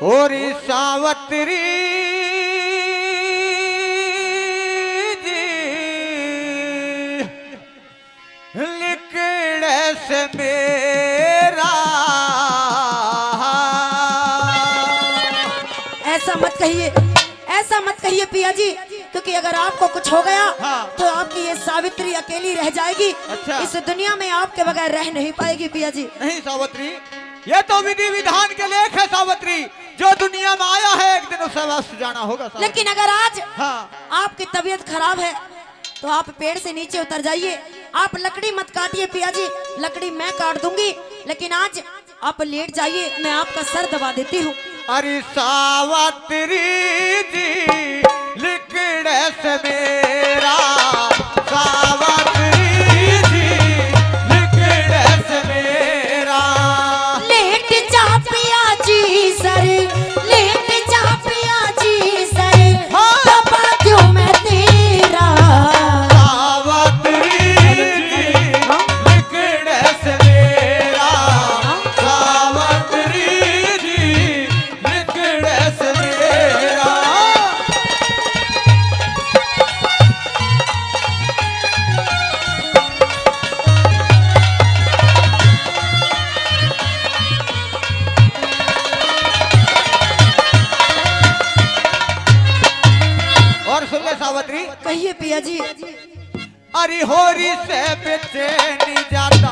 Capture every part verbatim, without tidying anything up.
और सावत्री जी लिकड़े से मेरा। ऐसा मत कहिए, ऐसा मत कहिए पिया जी, क्योंकि अगर आपको कुछ हो गया, हाँ। तो आपकी ये सावित्री अकेली रह जाएगी। अच्छा। इस दुनिया में आपके बगैर रह नहीं पाएगी पिया जी। नहीं सावित्री, ये तो विधि विधान के लेख है सावित्री। जो दुनिया में आया है, एक दिन उसे अवश्य जाना होगा सावित्री। लेकिन अगर आज, हाँ। आपकी तबीयत खराब है, तो आप पेड़ से नीचे उतर जाइए। आप लकड़ी मत काटिए पिया जी, लकड़ी मैं काट दूंगी, लेकिन आज आप लेट जाइए, मैं आपका सर दबा देती हूँ। अरे सावित्री जी लिकड़े से मेरा, सावित्री जी लिकड़े से मेरा। लेट जा पिया जी सर, लेट जा पिया जी सर, हाँ। दबा दूं मैं तेरा। सावित्री जी लिकड़े से मेरा, सावित्री जी लिकड़े से मेरा। और सुन ले सावित्री। कहिए पिया जी। अरे होरी से बेचैनी ज्यादा,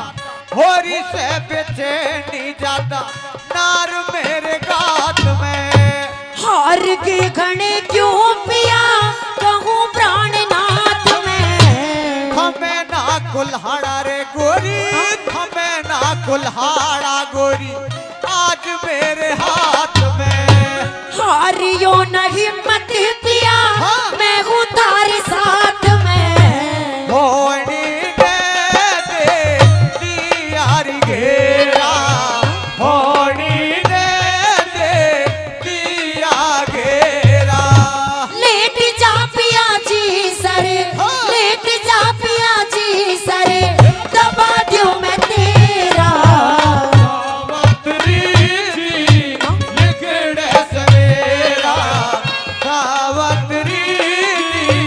होरी से बेचैनी ज्यादा, नार मेरे गात में। हार के घणे क्यों पिया, कहूँ प्राणनाथ में। थमे ना कुल्हाड़ा रे गोरी, थमे ना कुल्हाड़ा गोरी, आज मेरे हाथ में। हारियो न हिम्मत पिया, हाँ। मैं हूँ थारे साथ में। होनी दे दे दियारी घेरा, होनी दे दे दिया घेरा। लेट जा पिया जी सर, हाँ। लेट जा पिया जी सर, दबा दूं मैं तेरा। सावित्री जी लिकड़े से मेरा, सावित्री जी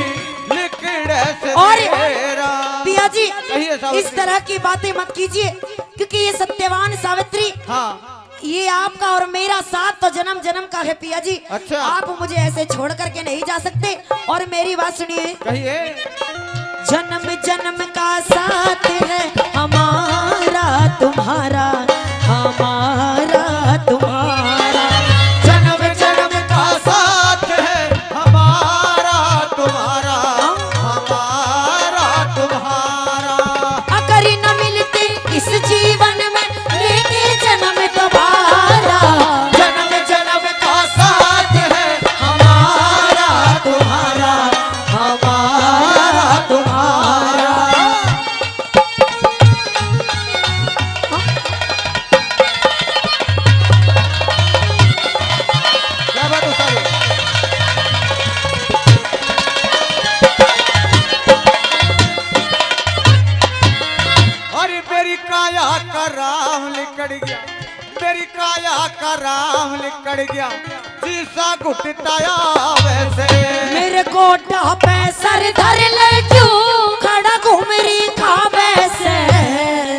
लिकड़े से और मेरा। पिया जी, कहिए सावित्री। इस तरह की बातें मत कीजिए, क्योंकि ये सत्यवान सावित्री, हाँ। ये आपका और मेरा साथ तो जन्म जन्म का है पिया जी। अच्छा। आप मुझे ऐसे छोड़ करके नहीं जा सकते। और मेरी बात सुनिए। कहिए। जन्म जन्म का साथ है हमारा तुम्हारा, हमारा तुम्हारा। जन्म जन्म का साथ है हमारा तुम्हारा, हमारा तुम्हारा। अगर न मिलते इस जीवन में, लेके जन्म दोबारा। जन्म जन्म का साथ है हमारा तुम्हारा, हमारा तुम्हारा। क्या बात है सारे? अरे मेरी काया का राम लिकड़ गया, मेरी काया का राम लिकड़ गया, जीसा घुटता आवे से। मेरे गोडा पे सर धर ले क्यों, खड़ा घूमरी खावे से।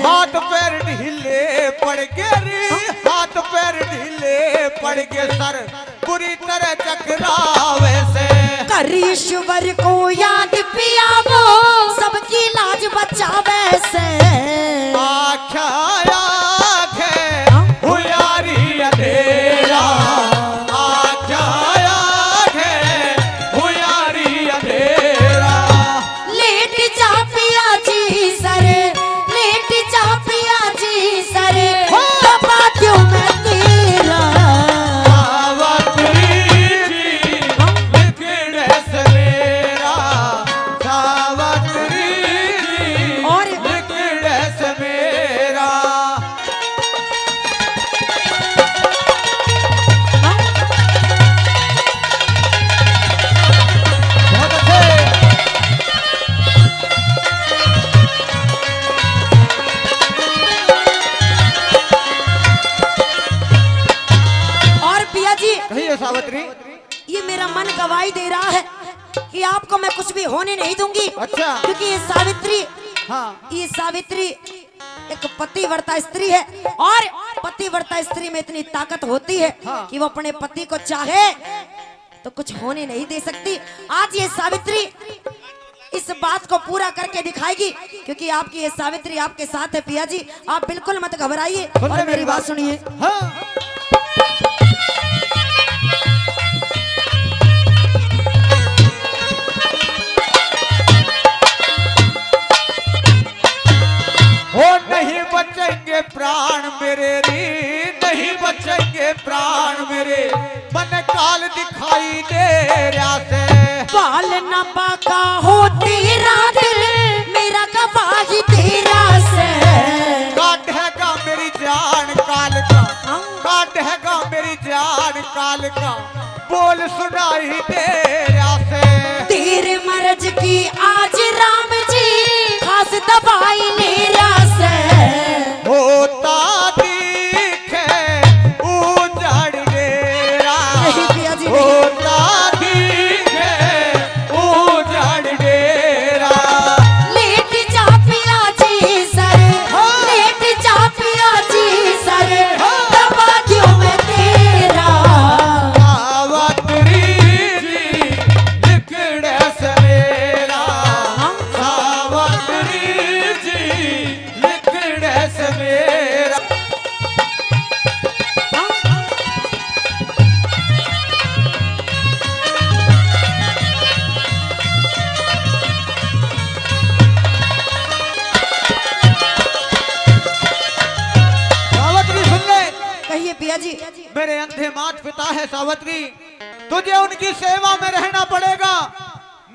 हाथ पैर ढीले पड़ गए रे, हाथ पैर ढीले पड़ गए सर, बुरी तरह चकरावे से। कर ईश्वर को याद पिया, वो सबकी लाज बचावे से। आख्या आखे हुयारी अंधेरा, आख्या आखे हुयारी अंधेरा। लेट जा पिया जी सर, लेट जा पिया जी सर, हो। दबा दूं मैं तेरा। सावित्री जी लिकड़े से मेरा, सावित्री जी और लिकड़े से मेरा। जी, कहिए सावित्री। ये मेरा मन गवाही दे रहा है कि आपको मैं कुछ भी होने नहीं दूंगी। अच्छा। क्योंकि ये सावित्री, हाँ। ये सावित्री एक पतिव्रता स्त्री है, और पतिव्रता स्त्री में इतनी ताकत होती है, हाँ। कि वो अपने पति को चाहे तो कुछ होने नहीं दे सकती। आज ये सावित्री इस बात को पूरा करके दिखाएगी, क्योंकि आपकी ये सावित्री आपके साथ है पिया जी। आप बिल्कुल मत घबराइए और मेरी बात सुनिए। हाँ। हो नहीं बचेंगे प्राण मेरे री, नहीं बचेंगे प्राण मेरे, मन काल दिखाई दे रहा से। बाल ना बाका हो तेरा दिल, मेरा गवाही तेरा से। काटेगा मेरी जान काल का, हाँ। काटेगा मेरी जान काल का, बोल सुनाई दे रहा से। तेरे मर्ज की आज राम जी खास दवाई ले रहा से। होता दिखे उजाड़ डेरा, नहीं पिया जी, नहीं। होता दिखे उजाड़ डेरा। लेट जा पिया जी सर, हाँ। लेट जा पिया जी सर, हाँ। दबा क्यों मैं तेरा। सावतरी जी लिकड़े सवेरा, हाँ। सावतरी जी लिकड़े सवेरा। हाँ। सावतरी सुन ले। कहिए पिया जी। मेरे अंधे मात पिता है सावतरी, तुझे उनकी सेवा में रहना पड़ेगा।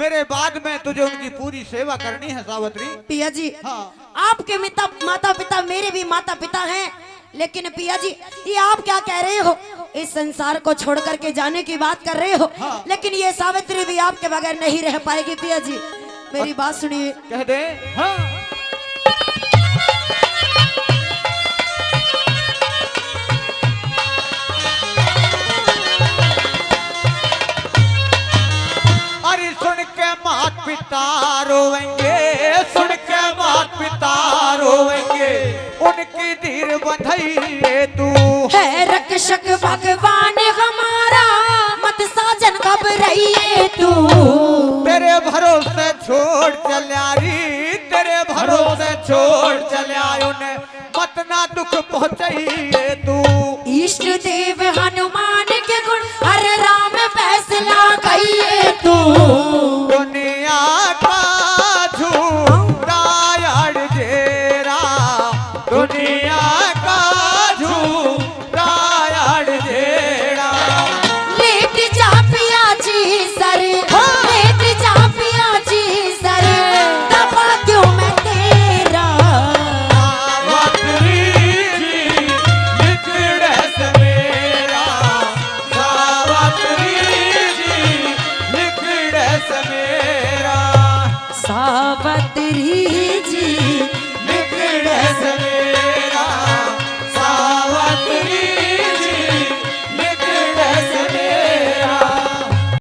मेरे बाद में तुझे उनकी पूरी सेवा करनी है सावतरी। पिया जी, हाँ। आपके मिता-, माता पिता मेरे भी माता पिता हैं, लेकिन पिया जी, ये आप क्या कह रहे हो? इस संसार को छोड़ करके जाने की बात कर रहे हो, हाँ। लेकिन ये सावित्री भी आपके बगैर नहीं रह पाएगी पिया जी। मेरी बात सुनिए। कह दे। हाँ। अरे सुन के मात पिता रोवेंगे, सुन के मात पिता रोवेंगे, उनकी धीर बंधाइए तू। है रक्षक भगवान हमारा, मत साजन घबराइए तू। तेरे भरोसे छोड़ चल्या री, तेरे भरोसे छोड़ चल्या उन्हें, मत ना दुख पहुंचाइए तू। इष्ट देव हनुमान के गुण, हर राम फैसला कहिए तू। दुनिया का झूठा यार जेरा, दुनिया का झूठा यार जेरा। लेट जा पिया जी सर, हाँ। लेट जा पिया जी सर, दबा क्यों मैं तेरा। सावतरी जी लिकड़े सवेरा, सावतरी जी लिकड़े सवेरा। सावतरी जी